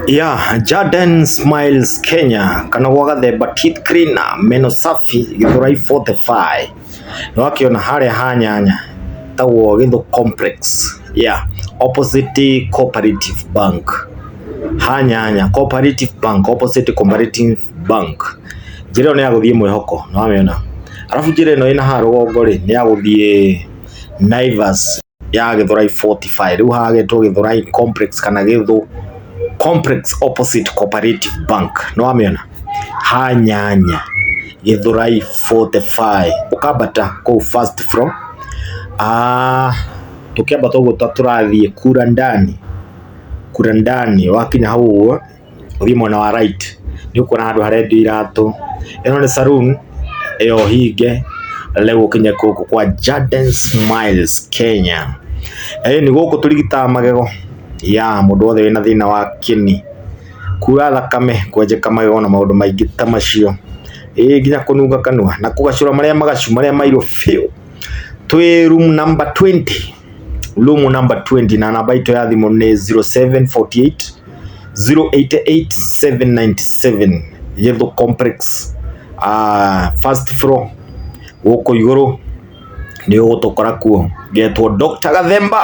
Yeah, Jaden Smiles Kenya kana gwa Gathemba Teeth Cleaner meno safi Githurai 45 nĩwakĩona harĩa ha nyanya tagwo Githu Complex, yeah, opposite Cooperative Bank, ha nyanya Cooperative Bank, opposite Cooperative Bank. Njĩra ĩyo nĩ ya gũthiĩ Mwĩhoko, nĩwamĩona. Arabu njĩra ĩno ĩna haha rũgongo rĩ nĩ ya gũthiĩ Naivas ya Githurai 45. Rĩu hagetwo Githurai Complex kana Githu Complex opposite Cooperative Bank, nĩwamĩona. Ha nyanya Githurai 45 ũkambata kũu first floor. Ah, tũkĩambata ũguo ta tũrathiĩ kura ndani, kura ndani, wakinya hau ũguo ũthiĩ mwena wa right nĩ ũkuona handũ harendio iratũ. Ĩno nĩ saloon ĩyo hinge rĩu ũkinye gũkũ kwa Jaden Smiles Kenya. Ĩĩ nĩ gũkũ tũrigitaga magego ya mũndũ wothe wĩna thĩna wa kĩni, kura thakame, kwenjeka magego na maũndũ maingĩ ta macio. Ĩĩ nginya kũnunga kanua na kũgacũra marĩa magacu marĩa mairũ biũ. Twĩ room number 20, room number 20, na namba itũ ya thimũ nĩ 0748 088 797. Githu Complex, first floor gũkũ igũrũ nĩ ũgũtũkora kuo. Ngetwo Dr. Gathemba.